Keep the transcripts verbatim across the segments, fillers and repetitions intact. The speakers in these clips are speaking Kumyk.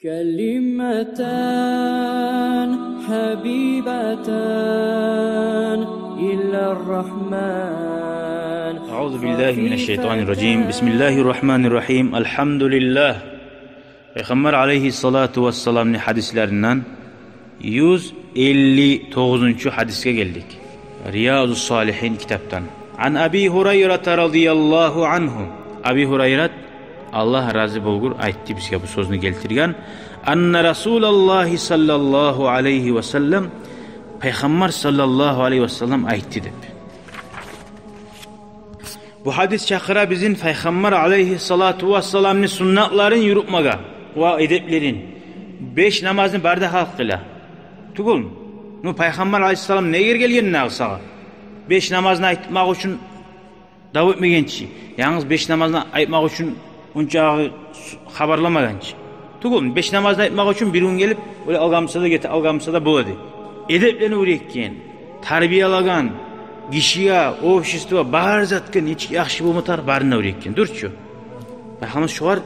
كلمتان حبيبتان إلى الرحمن. أعوذ بالله من الشيطان الرجيم. بسم الله الرحمن الرحيم. الحمد لله. Пайхаммар алайгьиссалату вассаламны гьадислеринден юз элли тогъузунчу гьадисге гелдик. Риязу Салигьин китапдан. Ан Аби Гьурайрата радияллагьу ангьу. Аби Гьурайрат, Аллагь рази болгъур, айтды бизге бу сёзню гелтирген. Анна Расулаллагьи саллаллагьу алайгьи ва саллам, Пайхаммар саллаллагьу алайгьи ва саллам айтды деп. Бу гьадис чакъыра бизин Пайхаммар алайгьиссалату вассаламны суннатларын юрютмеге ва эдеплерин. Беш намазны бары да халкъ къыла. Тюгюлмю? Ну, Пайхаммар алайгьиссалам неге гелген дагъы сагъа? Беш намазны айтмакъ учун дав этмеген чи. Янгыз беш намазны айтмакъ учун ончакъы хабарламагъан чы. Тюгюлмю, беш намазны айтмакъ учун бир гюн гелип, олай алгъамса да гете, алгъамса да бола эди. Эдеплени уьйретген, тарбиялагъан, гишиге, обществогъа, бар затгъа нечик яхшы болма тарыкъ, барын да уьйретген. Дюр чю. Пайхаммар шогъар,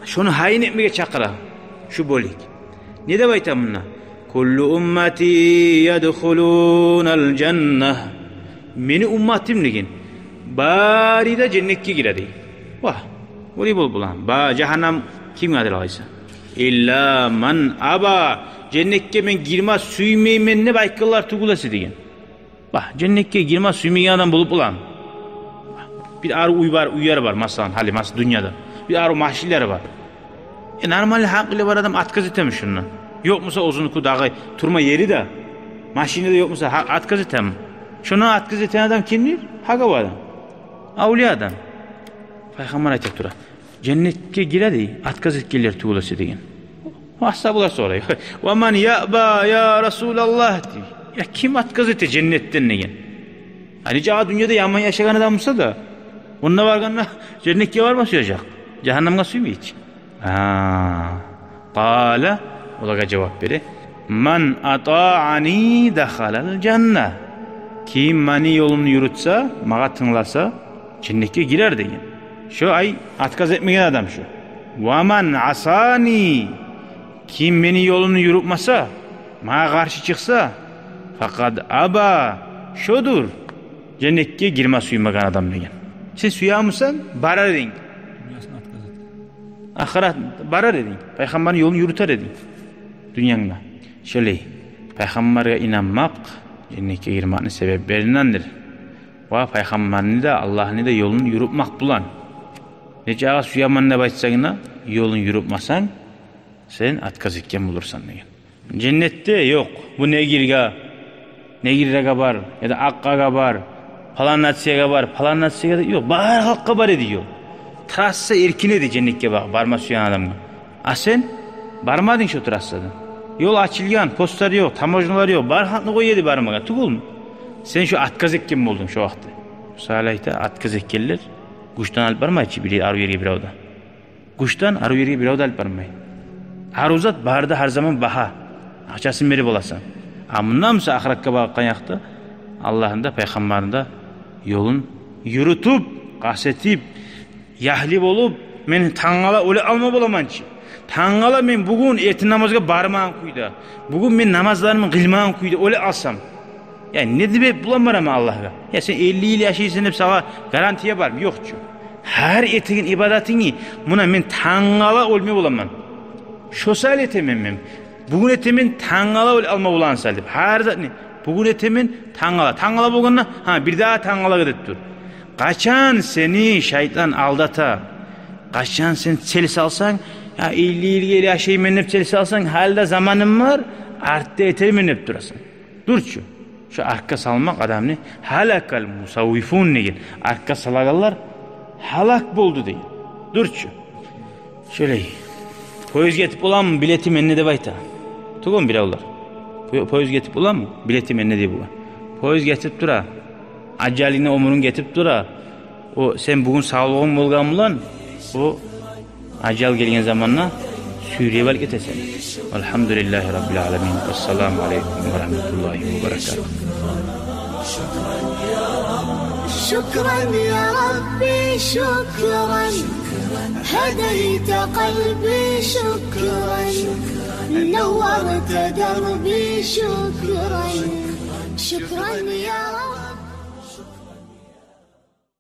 шону гьайын этмеге чакъыра шу бёлюк. Не деп айта мунда? Куллу уммати ядхулунал жанна. Мени умматым деген, бары да женнетге гире дей. Вагь, олай болуп боламы? Ба, жагьаннам кимгедир алайса? Илла ман аба. Женнетге мен гирме сюймеймен деп айтгъанлар тюгюл эсе деген. Ба, женнетге гирме сюймейген адам болуп боламы? Бир арив уьй бар, уьйлери бар, масала, гьали, масала, дюньяда. Бир арив машинлери бар. Э, нормальный гьакъылы бар адам отказ этеми шондан? Ёкъ буса оьзюнюки дагъы турма ери де, машини де ёкъ буса, гьа, отказ этеми? Шондан отказ этеген адам кимдир? Гьакъ адам. Авлия адам. Пайхаммар айта тура. Женнетге гире дей, отказ этгенлер тюгюл эсе деген. Асгьабалар сорай. Ва ман яба, я Расулаллагь, дей. Я ким отказ эте женнетден деген? Гьали жагъа дюньяда яман яшагъан адам буса да, онда баргъанда женнетге барма сюежек. Жагьаннамгъа сюймей чи. Гьа. Къала, олагъа жавап бере. Ман атаани дахалал жанна. Ким мени ёлумну юрютсе, магъа тынгласа, женнетге гирер деген. Шо, ай, отказ этмеген адам шо. Ва ман асани, ким мени ёлумну юрютмесе, магъа къаршы чыкъса, факъад аба, шодур женнетге гирме сюймеген адам деген. Сен сюемисен, барар эдинг. Ахырат барар эдинг. Пайхаммарны ёлун юрютер эдинг дюньянгда. Шолай, Пайхаммаргъа инанмакъ женнетге гирмекни себеплериндендир. Ва Пайхаммарны да, Аллагьны да ёлун юрютмек булан. Нечакъы сюемен деп айтсанг да, ёлун юрютмесенг, сен отказ этген болурсан деген. Женнетде ёкъ, бу негрге, негрлеге бар, яда акъгъагъа бар, палан нациягъа бар, палан нациягъа да ёкъ, бар халкъгъа бар эди ёл. Трасса эркин эди женнетге бар-, барма сюеген адамгъа. А сен бармадынг шо трассадан. Ёл ачылгъан, постар ёкъ, таможнялар ёкъ, бар халкъны къоя эди бармагъа, тюгюлмю? Сен шо отказ этген болдунг шо вакътиде. Шо саялы айта, отказ этгенлер гючден алып бармай чы бир арив ерге бирев де. Гючден арив ерге бирев де алып бармай. Арив зат бары да гьар заман багьа. Акъчасын берип аласан. А мундан буса ахыратгъа багъыкъгъан якъда Аллагьны да, Пайхаммарны да ёлун юрютюп, къаст этип, ягьли болуп, мен тангала оьле алма боламан чы. Тангала мен бугюн эртен намазгъа бармагъан кюйде, бугюн мен намазларымны къылмагъан кюйде оьле алсам, я не деп булан бараман Аллагьгъа? Я сен элли йыл яшайсан деп сагъа гарантия бармы? Ёкъ чу. Гьар этеген ибадатынгны, муна мен тангала оьлме боламан. Шо саялы этемен мен. Бугюн этемен, тангала оьле алма болагъан саялы деп. Гьар затны бугюн этемен, тангала. Тангала болгъанда, гьа, бир дагъы тангалагъа деп тур. Къачан сени шайтан алдата, къачан сен цель салсанг, я элли йыл гери яшайман деп цель салсанг, гьали де заманым бар, артда этермен деп турасан. Дюр чю. Шо артгъа салмакъ адамны, гьалакал мусаввифун деген. Артгъа салагъанлар гьалак болду деген. Дюр чю. Шолай. Поезд гетип боламы, билети менде деп айта. Тюгюлмю биревлер? По-, поезд гетип боламы, билети менде деп болгъан. Поезд гетип тура. Ажалынгны, оьмюрюнг гетип тура. О, сен бугюн савлугъунг болгъан булан, о ажал гелген заманда сюйреп алып гетесен. Валгьамдулиллагьи раббил аламин. Вассаламу алайкум ва рагьматуллагьи ва баракатугь. شكرا يا ربي، شكرا. هديت قلبي شكرا، نورت دربي شكرا، شكرا يا رب.